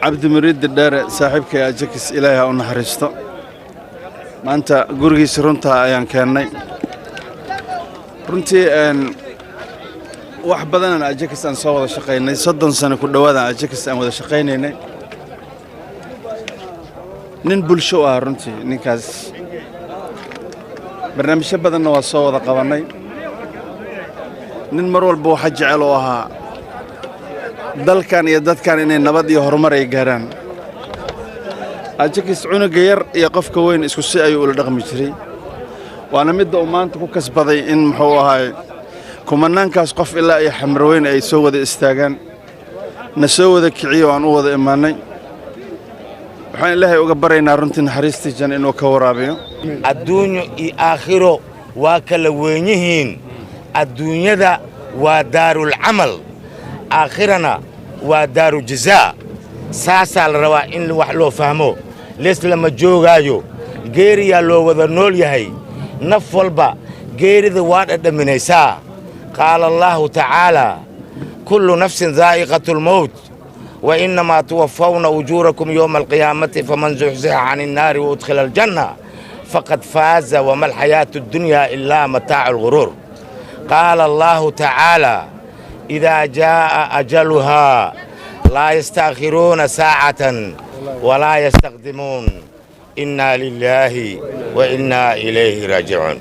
Cabdimuriid Dheere, saaxiibkay Ajakis, Ilaahay ha u naxariisto. Maanta gurigiisa runtaa ayaan keennay. Runtii wax badanaan Ajakis aan soo wada shaqaynay. 30 sano ku dhowaadaan Ajakis aan wada shaqaynaynay. Nin bulsho u ah runtii ninkaas, barnaamijyo badanna waa soo wada qabannay. Nin mar walba waxa jecel oo ahaa dalkan iyo dadkan inay nabad iyo horumar ay gaaraan. Ajakis cunuga yar iyo qofka weyn isku si ayuu ula dhaqmi jiray, waana midda uu maanta ku kasbaday in muxuu ahaay kumanaankaas qof ilaa iyo Xamarweyn ay soo wada istaagaan, na soo wada kiciyo oo aan u wada imaannay. Waxaan Ilaahay uga baryaynaa runtii naxariistii janno inuu ka waraabiyo. Adduunyo iyo aakhiro waa kala weyn yihiin. Adduunyada waa daarulcamal, aakhirana waa daaru jazaa. Saasaa la rabaa in wax loo fahmo. Lees lama joogaayo, geeriyaa loo wada nool yahay. Naf walba geerida waa dhadhaminaysaa. Qaala Allaahu tacaalaa: "Kullu nafsin daa'iqatu lmowt wa innamaa tuwaffawna ujuurakum yowma alqiyaamati, faman zuxzixa cani innaari wa udkhila aljanna faqad faaza, wama alxayaatu addunyaa ilaa mataacu alguruur." Qaala Allaahu tacaalaa: "Idaa jaa'a ajaluhaa laa yastaakhiruuna saacatan walaa yastaqdimuun." Innaa lilaahi wa innaa ilayhi raajicuun.